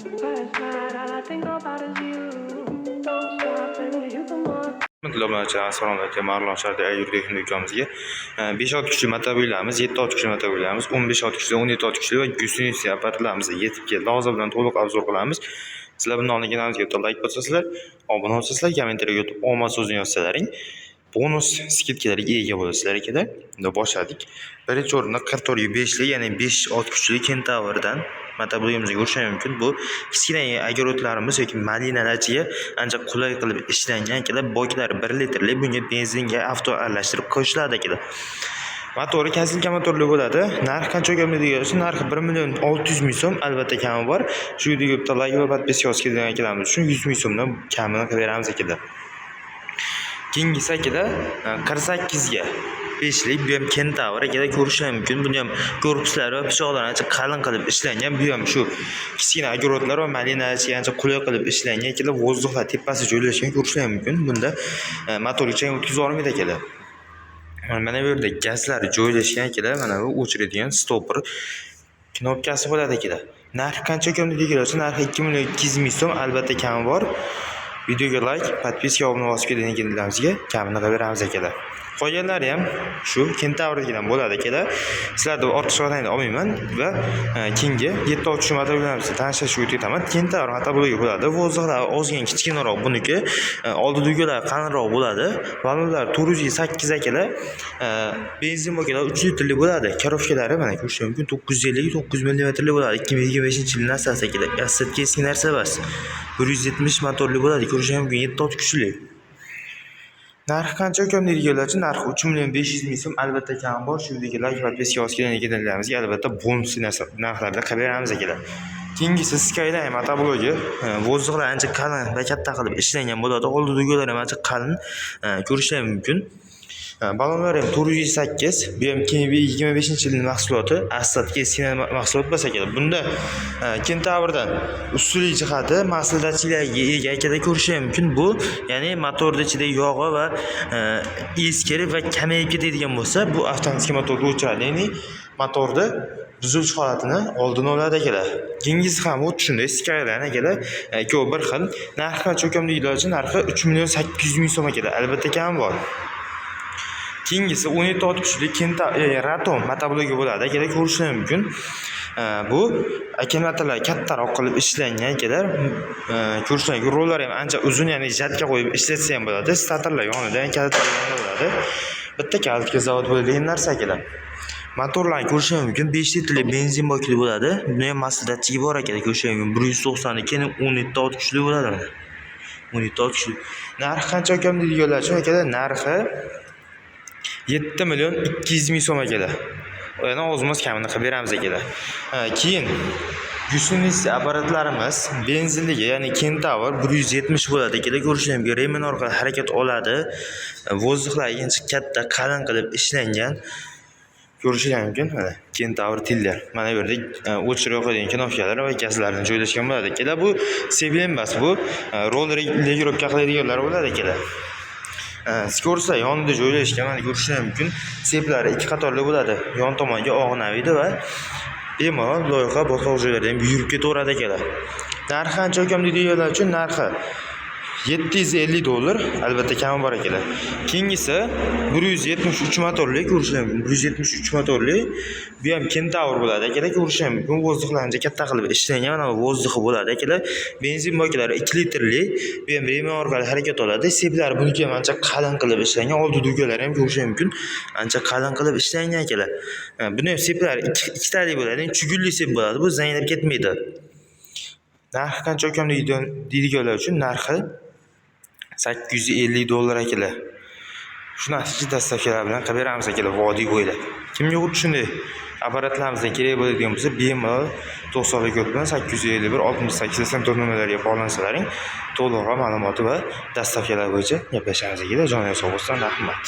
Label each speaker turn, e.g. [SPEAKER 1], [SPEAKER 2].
[SPEAKER 1] Last night, all I think about is you. Don't stop, baby, you the one.
[SPEAKER 2] Assalomu alaykum, Marlon Sharda agro do'konimizga 5 ot kuchli motobillarimiz, 7 ot kuchli motobillarimiz, 15 ot kuchli, 17 ot kuchli va гусеница apparatlarimiz yetib keldi. Hozir bilan to'liq обзор qilamiz. Sizlar bundan oldin kanalimizga bitta layk bosasizlar, obuna bo'lsanglar, kommentariyga o'tib omad so'zini yozsalaring, bonus скидка larga ega bo'lasizlar akalar. Unda boshladik. Birinchi o'rinda 44 5 lik, ya'ni 5 ot kuchli Kentavrdan motoblogimizga ko'rishingiz mumkin. Bu kichkina огород larimiz yoki malinalar ichiga ancha qulay qilib ishlangan, akalar. Boklari 1 litrli, bunga benzinga avto aralashtirib qo'shiladi, akalar. Motori косилка motorli bo'ladi. Narxi qancha degan bo'lsa, narxi 1 million 600 ming so'm, albatta kami bor. Shu videoga bitta layk va подписка yozib ketgan akalarimiz uchun 100 ming so'mdan kamini qilib beramiz, akalar. Keyingisi, akalar, 48 ga 5lik, bu ham Kentavr, akalar, ko'rishlar mumkin. Buni ham korpuslari va pichoqlari ancha qalin qilib ishlangan. Bu ham shu kichkina огород lar va malina ichiga ancha qulay qilib ishlangan, akalar. Воздух lar tepasi joylashgan, ko'rishlar mumkin. Bunda motorga chang o'tkazib yubormaydi, akalar. Mana bu yerda gazlar joylashgan, akalar. Mana bu o'chiradigan стопор knopkasi bo'ladi, akalar. Narxi qancha degan bo'lsa, narxi 2 million 200 ming so'm, albatta kami bor. Videoga layk, подписка, obuna bosib ketgan akalarimizga kamini qilib beramiz, akalar. Qolganlari ham shu Kentavrnikidan bo'ladi, akalar. Sizlarni ortiqcha vaqtni olmayman va keyingi 7 ot kuchli motobillarimizni tanishtirishga o'tib ketaman. Kentavr motoblogi bo'ladi. Воздух lar ozgina kichkinaroq buniki. Oldi dugalari qalinroq bo'ladi. Balonlar 408, akalar. Benzin bokalari 3 litrli bo'ladi. Коробка lari, mana, ko'rishingiz mumkin, 959 millimetrli bo'ladi. 2025-yil narsasi, akalar. Assetga eski narsa emas. 170 motorli bo'ladi. Ko'rishingiz mumkin, 7 ot kuchli. Narxi qancha ukam deydiganlar uchun narxi 3 million 500 ming so'm, albatta kami bor. Shu videoga layk va подписка yozib ketgan albatta bonus narsa narxlarda qilib beramiz, akalar. Keyingisi Skyline motoblogi. Воздух lar ancha qalin va katta qilib ishlangan bo'ladi. Oldi dugalari ham ancha qalin, ko'rishlar mumkin. Balonlar ham 408. Bu ham 2025-yilning mahsuloti. Assadga eski mahsulot bo'lsa kerak. Bunda Kentavrdan ustunlik jihati масло датчик larga ega, akalar, ko'rishi ham mumkin. Bu, ya'ni motorni ichidagi yog'i va eskirib va kamayib ketadigan bo'lsa, bu avtomatik motorni o'chiradi. Ya'ni motorni buzilish holatini oldini oladi, akalar. Keyingisi ham xuddi shunday Skyline, akalar. Ikkovi bir xil. Narxi qancha ukam deydilar, narxi 3 million 800 ming so'm, akalar. Albatta kami bor. Keyingisi 17 ot kuchli Kenta Raton motoblogi bo'ladi, akalar, ko'rishlar mumkin. Bu akkumulyatorlar kattaroq qilib ishlangan, akalar. Ko'rishlar mumkin. Rollari ham ancha uzun, ya'ni жатка qo'yib ishlatsa ham bo'ladi. Statorlar yonida, ya'ni kalitlar yonida bo'ladi. Bitta kalitga zavod bo'ladigan narsa, akalar. Motorlarni ko'rishlar mumkin. 5 litrli benzin bokli bo'ladi. Buni ham масло датчик i bor, akalar, ko'rishlar mumkin. 192 17 ot kuchli bo'ladi mana. 17 ot kuchli. Narxi qancha ukam deydiganlar uchun, akalar, narxi 7 million 200 ming so'm, akalar. Yana ozmoz kamini qilib beramiz, akalar. Keyin гусеница apparatlarimiz benzinligi, ya'ni Kentavr 170 bo'ladi, akalar, ko'rishlar mumkin. Ремень orqali harakat oladi. Воздух lar ancha katta, qalin qilib ishlangan. Ko'rishlar mumkin mana Kentavr Tiller. Mana bu yerda o'chirib yoqadigan knopkalar va gazlarni joylashgan bo'ladi, akalar. Bu цепь emas, bu rol регулировка qiladiganlar bo'ladi, akalar. Скорость lar yonida joylashgan, mana, ko'rishlar mumkin. Цепь lari ikki qatorli bo'ladi. Yon tomonga og'naviydi va bemalol loyqa botqoq joylarda ham yurib ketaveradi, akalar. Narxi qancha ukam deydiganlar uchun narxi 750 dollar, albatta kami bor, akalar. Keyingisi 173 motorli, ko'rishlar mumkin. 173 motorli. Bu ham Kentavr bo'ladi, akalar, ko'rishlar mumkin. Воздух larni ancha katta qilib ishlangan, mana bu воздух i bo'ladi, akalar. Benzin bokalari 2 litrli. Bu ham ремень orqali harakat oladi. Цепь lari buniki ham ancha qalin qilib ishlangan. Oldi dugalari ham ko'rishlar mumkin. Ancha qalin qilib ishlangan, akalar. Buni ham цепь lari ikkitalik bo'ladi. Ya'ni чугун li цепь bo'ladi. Bu zanglab ketmaydi. Narxi qancha ukam deydiganlar uchun narxi 850 dollar, akalar. Shunaqasi доставка lar bilan qilib beramiz, akalar, vodiy bo'ylab. Kimga xuddi shunday apparatlarimizdan kerak bo'ladigan bo'lsa, bemalol 90 kod bilan 851 68 84 nomerlariga bog'lansalaring, to'liqroq ma'lumoti va доставка lar bo'yicha gaplashamiz, akalar. Joningiz sog' bo'lsin, rahmat.